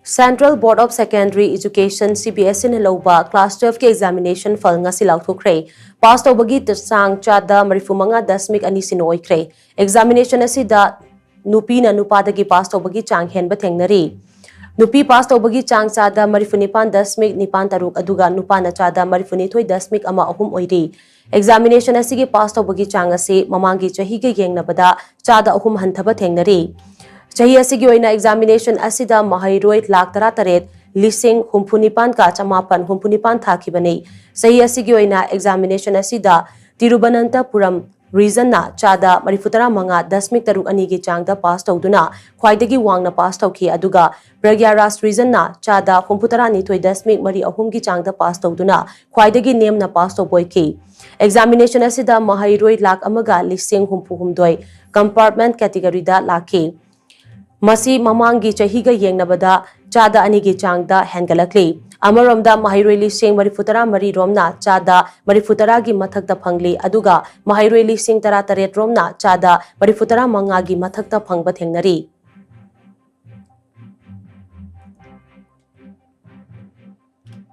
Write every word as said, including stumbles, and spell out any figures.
Central Board of Secondary Education, C B S E ꯅ ꯂꯧꯕ class twelve ꯀꯤ examination ꯐꯜ ꯉꯁꯤ ꯂꯥꯎꯊꯣꯛꯈ꯭ꯔꯦ꯫ ꯄꯥꯁ ꯇꯧꯕꯒꯤ ꯆꯥꯡ ꯆꯥꯗ ꯃꯔꯤꯐꯨ ꯃꯉꯥ ꯗꯁꯃꯤꯛ ꯑꯅꯤ ꯁꯤꯅꯣ ꯑꯣꯏꯈ꯭ꯔꯦ꯫ Examination ꯑꯁꯤꯗ ꯅꯨꯄꯤꯅ ꯅꯨꯄꯥꯗꯒꯤ ꯄꯥꯁ ꯇꯧꯕꯒꯤ ꯆꯥꯡ ꯍꯦꯟꯕ ꯊꯦꯡꯅꯔꯤ꯫ ꯅꯨꯄꯤ ꯄꯥꯁ ꯇꯧꯕꯒꯤ ꯆꯥꯡ ꯆꯥꯗ ꯃꯔꯤꯐꯨ ꯅꯤꯄꯥꯟ ꯗꯁꯃꯤꯛ ꯅꯤꯄꯥꯟ ꯇꯔꯨꯛ, ꯑꯗꯨꯒ ꯅꯨꯄꯥꯅ ꯆꯥꯗ ꯃꯔꯤꯐꯨ ꯅꯤꯊꯣꯏ ꯗꯁꯃꯤꯛ ꯑꯃ ꯑꯍꯨꯝ ꯑꯣꯏꯔꯤ꯫ Examination ꯑꯁꯤꯒꯤ ꯄꯥꯁ ꯇꯧꯕꯒꯤ ꯆꯥꯡ ꯑꯁꯤ ꯃꯃꯥꯡꯒꯤ ꯆꯍꯤꯒ ꯌꯦꯡꯅꯕꯗ ꯆꯥꯗ ꯑꯍꯨꯝ ꯍꯟꯊꯕ ꯊꯦꯡꯅꯔꯤ꯫ ꯆꯍꯤ ꯑꯁꯤꯒꯤ ꯑꯣꯏꯅ examination ꯑꯁꯤꯗ ꯃꯍꯩꯔꯣꯏ ꯂꯥꯈ ꯇꯔꯥꯇꯔꯦꯠ ꯂꯤꯁꯤꯡ ꯍꯨꯝꯐꯨ ꯅꯤꯄꯥꯟꯒ ꯆꯃꯥꯄꯟ ꯍꯨꯝꯐꯨ ꯅꯤꯄꯥꯟ ꯊꯥꯈꯤꯕꯅꯤ꯫ ꯆꯍꯤ ꯑꯁꯤꯒꯤ ꯑꯣꯏꯅ examination ꯑꯁꯤꯗ ꯇꯤꯔꯨꯕꯅꯟꯇꯄꯨꯔꯝ region ꯅ ꯆꯥꯗ ꯃꯔꯤꯐꯨ ꯇꯔꯥ ꯃꯉꯥ ꯗꯁꯃꯤꯛ ꯇꯔꯨꯛ ꯑꯅꯤꯒꯤ ꯆꯥꯡꯗ ꯄꯥꯁ ꯇꯧꯗꯨꯅ ꯈ꯭ꯋꯥꯏꯗꯒꯤ ꯋꯥꯡꯅ ꯄꯥꯁ ꯇꯧꯈꯤ, ꯑꯗꯨꯒ ꯄ꯭ꯔꯒ꯭ꯌꯥꯔꯥꯖ region ꯅ ꯆꯥꯗ ꯍꯨꯝꯐꯨ ꯇꯔꯥ ꯅꯤꯊꯣꯏ ꯗꯁꯃꯤꯛ ꯃꯔꯤ ꯑꯍꯨꯝꯒꯤ ꯆꯥꯡꯗ ꯄꯥꯁ ꯇꯧꯗꯨꯅ ꯈ꯭ꯋꯥꯏꯗꯒꯤ ꯅꯦꯝꯅ ꯄꯥꯁ ꯇꯧꯕ ꯑꯣꯏꯈꯤ꯫ Examination ꯑꯁꯤꯗ ꯃꯍꯩꯔꯣꯏ ꯂꯥꯈ ꯑꯃꯒ ꯂꯤꯁꯤꯡ ꯍꯨꯝꯐꯨ ꯍꯨꯝꯗꯣꯏ compartment category ꯗ ꯂꯥꯛꯈꯤ꯫ ꯃꯁꯤ ꯃꯃꯥꯡꯒꯤ ꯆꯍꯤꯒ ꯌꯦꯡꯅꯕꯗ ꯆꯥꯗ ꯑꯅꯤꯒꯤ ꯆꯥꯡꯗ ꯍꯦꯟꯒꯠꯂꯛꯂꯤ꯫ ꯑꯃꯔꯣꯝꯗ ꯃꯍꯩꯔꯣꯏ ꯂꯤꯁꯤꯡ ꯃꯔꯤꯐꯨ ꯇꯔꯥ ꯃꯔꯤ ꯔꯣꯝꯅ ꯆꯥꯗ ꯃꯔꯤꯐꯨ ꯇꯔꯥꯒꯤ ꯃꯊꯛꯇ ꯐꯪꯂꯤ, ꯑꯗꯨꯒ ꯃꯍꯩꯔꯣꯏ ꯂꯤꯁꯤꯡ ꯇꯔꯥ ꯇꯔꯦꯠ ꯔꯣꯝꯅ ꯆꯥꯗ ꯃꯔꯤꯐꯨ ꯇꯔꯥ ꯃꯉꯥꯒꯤ ꯃꯊꯛꯇ ꯐꯪꯕ ꯊꯦꯡꯅꯔꯤ꯫